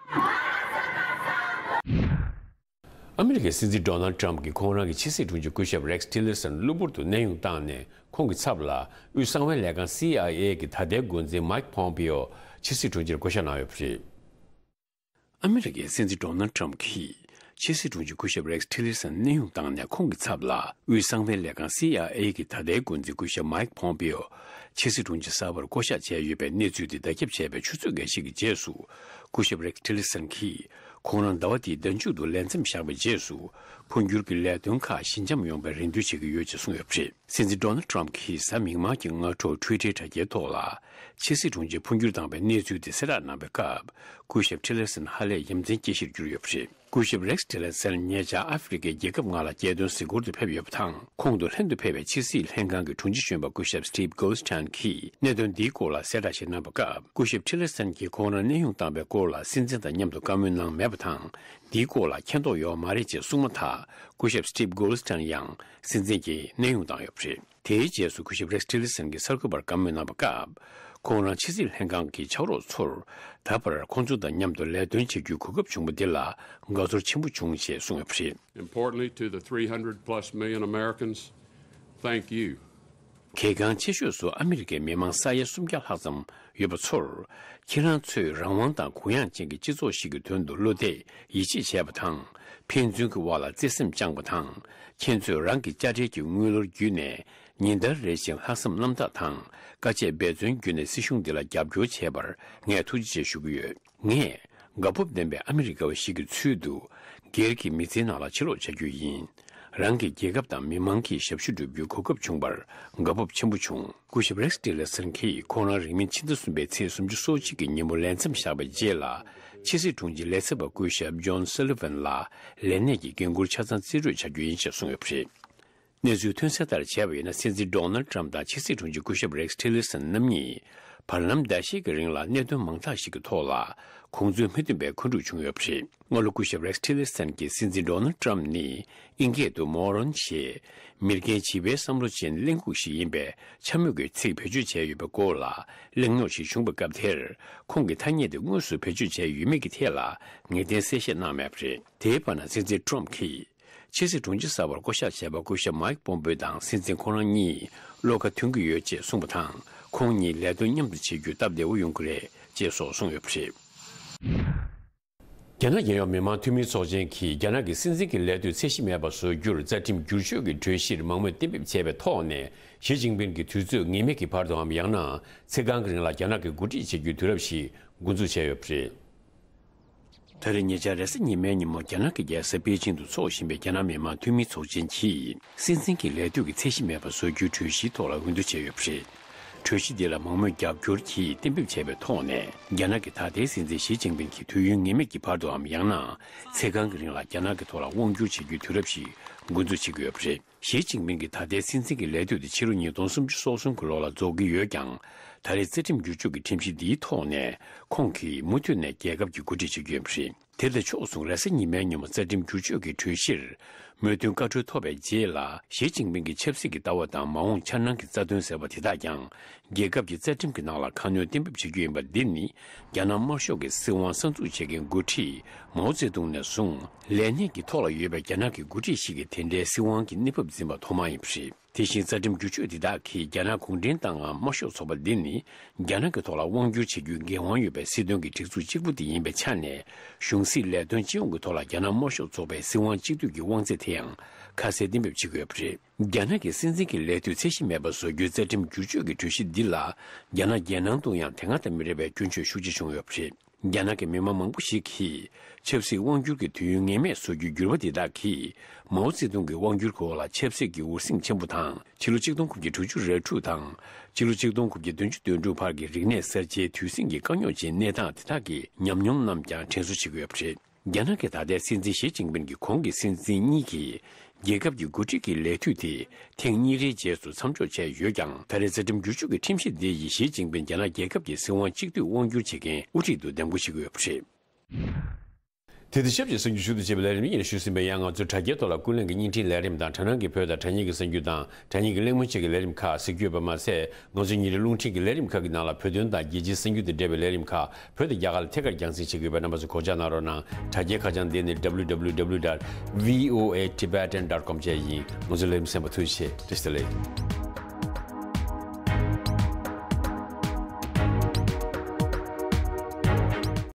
ཨ་མི་རི་ཀའི་སྲིད་འཛིན་ཌོ་ནལ་ཊམ་གྱིས་ཁོང་རང་གི་ཕྱི་སྲིད་དྲུང་ཆེ་སྐུ་ཞབས་རེག་ཊི་ལར་སན་གློ་བུར་དུ་གནས་དབྱུང་བཏང་ནས། ཁོང་གི་ཚབ་ལ་དབུས་གསང་བའི་ལས་ཁང་སི་ཨའི་ཨེ་གི་ད་ལྟའི་འགོ་འཛིན་མའིག་པོམ་པེའོ་ཕྱི་སྲིད་དྲུང་ཆེར་བསྐོ་བཞག་གནང་ཡོད་པ་རེད། ཨ་མི་རི་ཀའི་སྲིད་འཛིན་ཌོ་ནལ་ཊམ་གྱིས་ཕྱི་སྲིད་དྲུང་ཆེ་སྐུ་ཞབས་རེག་ཊི་ལར་སན་གནས་དབྱུང་བཏང་ནས། ཁོང་གི་ཚབ་ལ་དབུས་གསང་བའི་ལས་ཁང་སི་ཨའི་ཨེ་གི་ད་ལྟའི་འགོ་འཛིན་སྐུ་ཞབས་མའིག་པོམ་པེའོ་ཕྱི་སྲིད་དྲུང་ཆེ་གསར་པར་བསྐོ་གཞག་བྱས་ཡོད་པའི་གནས་ཚུལ་དེ་བརྡ་ཁྱབ་བྱས་པའི་ཆུ་ཚོད་འགའ་ཞིག་གི་རྗེས་སུ། སྐུ་ཞབས་རེག་ཊི་ལར་སན་གྱིས་ཁོང་རང་ཟླ་བ་འདིའི་ཟླ་མཇུག་ཏུ་ལས་མཚམས་བཞག་པའི་རྗེས་སུ། འཕོ་འགྱུར་གྱི་ལས་དོན་ཁག་ཞི་འཇམ་ཡོང་བའི་རེ་འདུན་བྱེད་ཀྱི་ཡོད་ཅེས་གསུངས་ཡོད་པ་རེད། སྲིད་འཛིན་ཌོ་ནལ་ཊམ་གྱིས་གཟའ་མིག་དམར་གྱི་སྔ་དྲོ་ཊུའི་ཊར་དྲ་རྒྱའི་ཐོག་ལ། ཕྱི་སྲིད་དྲུང་ཆེ་འཕོ་འགྱུར་བཏང་བའི་གནས་ཚུལ་དེ་གསལ་བསྒྲགས་གནང་བའི་སྐབས། སྐུ་ཞབས་ཊི་ལར་སན་ཧ་ལས་ཡ་མཚན་སྐྱེ་གཞིར་གྱུར་ཡོད་པ་རེད། སྐུ་ཞབས་རེག་ཊི་ལར་སན་ཉེ་ཆར་ཨ་ཧྥེ་རི་ཁའི་རྒྱལ་ཁབ་ལྔ་ལ་རྒྱལ་དོན་གཟིགས་སྐོར་དུ་ཕེབས་ཡོད་པ་དང་། ཁོང་དང་ལྷན་དུ་ཕེབས་པའི་ཕྱི་སྲིད་ལྷན་ཁང་གི་དྲུང་ཆེ་གཞོན་པ་སྐུ་ཞབས་སི་ཊིབ་གོལ་སི་ཊན་གྱིས་གནད་དོན་འདིའི་སྐོར་ལ་གསལ་བསྒྲགས་ཤིག་གནང་བའི་སྐབས། སྐུ་ཞབས་ཊི་ལར་སན་གྱིས་ཁོང་རང་གནས་དབྱུང་བཏང་བའི་སྐོར་ལ་སྲིད་འཛིན་དང་མཉམ་དུ་བཀའ་མོལ་གནང་མེད་པ་དང་། འདིའི་སྐོར་ལ་མཁྱེན་རྟོགས་ཡོད་མ་རེད་ཅེས་གསུངས་མ་ཐག། སྐུ་ཞབས་སི་ཊིབ་གོལ་སི་ཊན་ཡང་སྲིད་འཛིན་གྱིས་གནས་དབྱུང་བཏང་ཡོད་པ་རེད། དེའི་རྗེས་སུ་སྐུ་ཞབས་རེག་ཊི་ལི་སན་གྱིས་གསར་འགོད་པར་བཀའ་མོལ་གནང་བའི་སྐབས། ཁོང་རང་ཕྱི་སྲིད་ལྷན་ཁང་གི་ཕྱག་རོགས་ཚོར་ད་བར་ཁོང་ཚོ་དང་མཉམ་དུ་ལས་དོན་བྱེད་རྒྱུའི་གོ་སྐབས་བྱུང་བ་འདི་ལ་དགའ་ཚོར་ཆེན་པོ་བྱུང་ཞེས་གསུངས་ཡོད་པ་རེད། Importantly to the three hundred plus million Americans, thank you. གལ་འགངས་ཆེ་ཤོས་སུ་ཨ་མི་རི་ཀའི་མི་མང་ས་ཡ་སུམ་བརྒྱ་ལྷག་ཙམ་ཡོད་པ་ཚོར། ཁྱེད་རང་ཚོས་རང་དབང་དང་གུ་ཡངས་ཅན་གྱི་སྤྱི་ཚོགས་ཤིག་གི་དོན་དུ་བློ་གཏད་ཡིད་ཆེས་བྱས་པ་དང་། ཕན་ཚུན་གྱི་དབར་ལ་བརྩེ་སེམས་བཅངས་པ་དང་། ཁྱེད་ཚོས་རང་གི་དཔྱ་ཁྲལ་གྱི་དངུལ་ལོར་བརྒྱུད་ནས། ཉིན་ལྟར་རེ་བཞིན་ལྷག་བསམ་རྣམ་དག་དང་། དཀའ་སྤྱད་འབད་བརྩོན་བརྒྱུད་ནས་སྲིད་གཞུང་འདི་ལ་རྒྱབ་སྐྱོར་བྱས་པར་ངས་ཐུགས་རྗེ་ཆེ་ཞུ་གི་ཡོད། ངས་དགའ་སྤོབས་ལྡན་པའི་ཨ་མི་རི་ཀ་བ་ཞིག་གི་ཚུལ་དུ། སྒེར་གྱི་མི་ཚེའི་ནང་ལ་ཕྱིར་ལོག་བྱ་རྒྱུ་ཡིན། རང་གི་རྒྱལ་ཁབ་དང་མི་མང་གི་ཞབས་ཞུ་སྒྲུབ་རྒྱུའི་གོ་སྐབས་བྱུང་བར་དགའ་སྤོབས་ཆེན་པོ་བྱུང་། སྐུ་ཞབས་རེག་ཊི་ལི་སན་གྱིས་ཁོང་རང་རིང་མིན་ཕྱི་ཟླ་གསུམ་པའི་ཚེས་སུམ་ཅུ་སོ་གཅིག་གི་ཉིན་མོ་ལས་མཚམས་བཞག་པའི་རྗེས་ལ། ཕྱི་སྲིད་དྲུང་ཆེ་ལས་ཚབ་པ་སྐུ་ཞབས་ཇོན་སུ་ལི་ཝན་ལ་ལས་གནས་ཀྱི་འགན་འཁུར་ཆ་ཚང་རྩིས་སྤྲོད་བྱ་རྒྱུ་ཡིན་ཞེས་གསུངས་ཡོད་པ་རེད། གནས་ཚུལ་ཐོན་གསལ་ལྟར་བྱས་པ་ཡིན་ན། སྲིད་འཛིན་ཌོ་ནལ་ཊམ་དང་ཕྱི་སྲིད་དྲུང་ཆེ་སྐུ་ཞབས་རེག་ཊི་ལི་སན་རྣམ་གཉིས་བར་ལམ་ཟླ་ཤས་ཀྱི་རིང་ལ་གནད་དོན་མང་དག་ཞིག་གི་ཐོག་ལ་གོང་ཚོད་མི་མཐུན་པའི་འཁོན་འཁྲུག་བྱུང་ཡོད་པ་རེད། སྔ་ལོ་སྐུ་ཞབས་རེག་ཊི་ལི་སན་གྱིས་སྲིད་འཛིན་ཌོ་ནལ་ཊམ་ནི་ཨིན་སྐད་དུ་མོ་རོན་ཞེས་མི་རྒན་བྱིས་པའི་བསམ་བློ་ཅན་གླེན་ལྐུགས་ཤིག་ཡིན་པའི་འཕྱ་སྨོད་ཀྱི་ཚིག་བེད་སྤྱོད་བྱས་ཡོད་པའི་སྐོར་ལ་གླེང་རྙོག་ཞིག་བྱུང་བའི་སྐབས་དེར། ཁོང་གིས་ཐ་སྙད་དེ་དངོས་སུ་བེད་སྤྱོད་བྱས་ཡོད་མེད་ཀྱི་ཐད་ལ་ངེས་གཏན་གསལ་བཤད་གནང་མེད་པ་རེད། དེའི་བར་ན་སྲིད་འཛིན་ཊམ་གྱིས། ཕྱི་སྲིད་དྲུང་ཆེ་གསར་པར་བསྐོ་གཞག་བྱས་པ་སྐུ་ཞབས་མའིག་པོམ་པེ་དང་སྲིད་འཛིན་ཁོང་རང་གཉིས་བློ་ཁ་མཐུན་གྱི་ཡོད་ཅེས་གསུངས་པ་དང་། ཁོང་གཉིས་ལས་དོན་མཉམ་དུ་བྱེད་རྒྱུ་སྟབས་བདེ་བོ་ཡོང་གི་རེད་ཅེས་སོགས་གསུངས་ཡོད་པ་རེད། རྒྱ་ནག་རྒྱལ་ཡོངས་མི་དམངས་འཐུས་མིའི་ཚོགས་ཆེན་གྱིས་རྒྱ་ནག་གི་སྲིད་འཛིན་གྱི་ལས་དུས་ཚད་གཞི་མེད་པ་བཟོ་རྒྱུར་རྩ་ཁྲིམས་བསྒྱུར་བཅོས་ཀྱི་གྲོས་གཞིར་མང་མོས་གཏན་འབེབས་བྱས་པའི་ཐོག་ནས། ཞི་ཅིན་ཕིང་གིས་དུས་ཚོད་ངེས་མེད་ཀྱི་བར་དུའམ། ཡང་ན་ཚེས་གང་གི་རིང་ལ་རྒྱ་ནག་གི་འགོ་ཁྲིད་བྱེད་རྒྱུའི་དུས་རབས་ཤིག་འགོ་འཛུགས་བྱས་ཡོད་པ་རེད། ད་རེས་ཉེ་ཆར་རེས་གཟའ་ཉི་མའི་ཉིན་མོ་རྒྱ་ནག་གི་རྒྱལ་ས་པེ་ཅིང་དུ་འཚོགས་བཞིན་པའི་རྒྱ་ནག་མི་དམངས་འཐུས་མིའི་ཚོགས་ཆེན་གྱིས། སྲིད་འཛིན་གྱི་ལས་དུས་ཀྱི་ཚད་གཞི་མེད་པ་བཟོ་རྒྱུའི་གྲོས་གཞིའི་ཐོག་ལ་འོས་བསྡུ་བྱས་ཡོད་པ་རེད། གྲོས་གཞི་འདི་ལ་མང་མོས་རྒྱབ་སྐྱོར་གྱིས་གཏན་འབེབས་བྱས་པའི་ཐོག་ནས། རྒྱ་ནག་གི་ད་ལྟའི་སྲིད་འཛིན་ཞི་ཅིན་ཕིང་གིས་དུས་ཡུན་ངེས་མེད་ཀྱི་བར་དུའམ། ཡང་ན་ཚེ་གང་གི་རིང་ལ་རྒྱ་ནག་གི་ཐོག་ལ་དབང་བསྒྱུར་བྱེད་རྒྱུའི་དུས་རབས་ཤིག་འགོ་འཛུགས་བྱེད་ཀྱི་ཡོད་པ་རེད། ཞི་ཅིན་ཕིང་གི་ད་ལྟའི་སྲིད་འཛིན་གྱི་ལས་དུས་དེ་ཕྱི་ལོ་ཉིས་སྟོང་སུམ་ཅུ་སོ་གསུམ་གྱི་ལོ་ལ་རྫོགས་ཀྱི་ཡོད་ཀྱང་། ད་རེས་རྩ་ཁྲིམས་བསྒྱུར་བཅོས་ཀྱི་ཁྲིམས་གཞི་འདིའི་ཐོག་ནས་ཁོང་གིས་མུ་མཐུད་ནས་རྒྱལ་ཁབ་ཀྱི་འགོ་ཁྲིད་བྱེད་ཀྱི་ཡོད་པ་རེད། དེ་དང་ཕྱོགས་མཚུངས། རེས་གཟའ་ཉི་མའི་ཉིན་མོ་རྩ་ཁྲིམས་བསྒྱུར་བཅོས་ཀྱི་གྲོས་གཞིར་མོས་མཐུན་བཀའ་འཁྲོལ་ཐོབ་པའི་རྗེས་ལ། ཞི་ཅིན་ཕིང་གི་ཆབ་སྲིད་ཀྱི་ལྟ་བ་དང་མ་འོངས་འཆར་སྣང་གི་རྩ་དོན་ཟེར་བ་དེ་དག་ཀྱང་རྒྱལ་ཁབ་ཀྱི་རྩ་ཁྲིམས་ཀྱི་ནང་ལ་ཁ་སྣོན་གཏན་འབེབས་བྱེད་རྒྱུ་ཡིན་པ་འདི་ནི། རྒྱ་ནག་དམར་ཤོག་གི་སྲིད་དབང་གསར་འཛུགས་བྱེད་མཁན་འགོ་ཁྲིད་མའོ་ཙེ་ཏུང་ནས་བཟུང་ལས་གནས་ཀྱི་ཐོག་ལ་ཡོད་པའི་རྒྱ་ནག་གི་འགོ་ཁྲིད་ཞིག་གིས་དེ་འདྲའི་སྲིད་དབང་གི་གནས་བབ་འཛིན་པ་ཐོག་མ་ཡིན་པ་རེད། དེ་བཞིན་རྩ་ཁྲིམས་བསྒྱུར་བཅོས་འདི་དག་གིས་རྒྱ་ནག་གུང་ཁྲན་ཏང་ངམ་དམར་ཤོག་ཚོགས་པ་འདི་ནི་རྒྱ་ནག་གི་ཐོག་ལ་དབང་བསྒྱུར་བྱེད་རྒྱུའི་འགན་དབང་ཡོད་པའི་སྲིད་དོན་གྱི་སྒྲིག་འཛུགས་གཅིག་པུ་དེ་ཡིན་པའི་ཆ་ནས། གཞུང་སྲིད་ལས་དོན་སྤྱི་ཡོངས་ཀྱི་ཐོག་ལ་རྒྱ་ནག་དམར་ཤོག་ཚོགས་པའི་སྲིད་དབང་གཅིག་སྡུད་ཀྱི་དབང་ཚད་དེ་ཡང་ཁ་གསལ་གཏན་འབེབས་བྱེད་དགོས་པ་རེད། རྒྱ་ནག་གི་སྲིད་འཛིན་གྱི་ལས་དུས་ཚད་གཞི་མེད་པ་བཟོ་རྒྱུའི་རྩ་ཁྲིམས་བསྒྱུར་བཅོས་ཀྱི་གྲོས་གཞི་འདི་ལ་རྒྱ་ནག་རྒྱལ་ནང་དུ་ཡང་དེ་སྔ་དང་མི་འདྲ་བའི་སྐྱོན་བརྗོད་ཤུགས་ཆེ་བྱུང་ཡོད་པ་རེད། རྒྱ་ནག་གི་མི་མང་མང་པོ་ཞིག་གིས་ཆབ་སྲིད་དབང་བསྒྱུར་གྱི་དུས་ཡུན་ངེས་མེད་བཟོ་རྒྱུའི་འགྱུར་བ་འདི་དག་གིས་མའོ་ཙེ་ཏུང་གི་དབང་བསྒྱུར་གྱི་འོག་ལ་ཆབ་སྲིད་ཀྱི་འུར་ཟིང་ཆེན་པོ་དང་། ཕྱི་ལོ་ཆིག་སྟོང་དགུ་བརྒྱ་དྲུག་ཅུ་རེ་དྲུག་དང་ཕྱི་ལོ་ཆིག་སྟོང་དགུ་བརྒྱ་བདུན་ཅུ་དོན་དྲུག་བར་གྱི་རིག་གནས་གསར་བརྗེའི་དུས་ཟིང་གི་དཀའ་རྙོག་ཅན་གནས་སྟངས་དེ་དག་གི་ཉམས་མྱོང་རྣམས་ཀྱང་དྲན་གསོ་བྱེད་ཀྱི་ཡོད་པ་རེད། རྒྱ་ནག་གི་ད་ལྟའི་སྲིད་འཛིན་ཞི་ཅིན་ཕིན་གྱིས་ཁོང་གི་སྲིད་འཛིན་གཉིས་ཀྱི་རྒྱལ་ཁབ་ཀྱི་འགོ་ཁྲིད་ཀྱི་ལས་དུས་དེ་ཐེངས་གཉིས་རེའི་རྗེས་སུ་མཚམས་འཇོག་བྱས་ཡོད་ཀྱང་། ད་རེས་རྩ་ཁྲིམས་བསྒྱུར་བཅོས་ཀྱི་ཁྲིམས་གཞི་འདི་ཡིས་ཞི་ཅིན་ཕིན་རྒྱ་ནག་རྒྱལ་ཁབ་ཀྱི་སྲིད་དབང་གཅིག་སྡུད་དབང་བསྒྱུར་བྱེད་མཁན་དབུ་ཁྲིད་དུ་འདེམས་བསྐོ་བྱེད་ཀྱི་ཡོད་པ་རེད། དེ་དང་ཆབས་ཅིག་གསར་འགྱུར་ཞུ་གཏུག་བྱས་པའི་ལས་རིམ་ཡིན་ལ། ཞུས་ཟིན་པའི་ཡང་ང་ཚོའི་དྲ་རྒྱའི་ཐོག་ལ་ཀུན་གླེང་གི་བརྙན་འཕྲིན་ལས་རིམ་དང་། དྲ་སྣང་གི་བོད་དང་དྲ་བརྙན་གྱི་གསར་འགྱུར་དང་། དྲ་བརྙན་གྱི་གླེང་མོལ་བཅས་ཀྱི་ལས་རིམ་ཁག་གཟིགས་རྒྱུ་ཡོད་པ་མ་ཟད། ང་ཚོའི་ཉིན་རེའི་རླུང་འཕྲིན་གྱི་ལས་རིམ་ཁག་གི་ནང་ལ་བོད་དོན་དང་རྒྱལ་སྤྱིའི་གསར་འགྱུར་དང་འབྲེལ་བའི་ལས་རིམ་ཁག་བོད་དང་རྒྱ་གར་ལ་ཐད་ཀར་རྒྱང་སྲིང་བྱེད་ཀྱི་ཡོད་པས། རྣམ་པ་ཚོས་གོ་བརྡ་གནང་རོགས་གནང་། དྲ་རྒྱའི་ཁ་བྱང་དེ་ནི་W W W dot V O A Tibetan dot com བཅས་ཡིན། ང་ཚོའི་ལས་རིམ་གསན་པར་ཐུགས་རྗེ་ཆེ། བཀྲ་ཤིས་བདེ་ལེགས།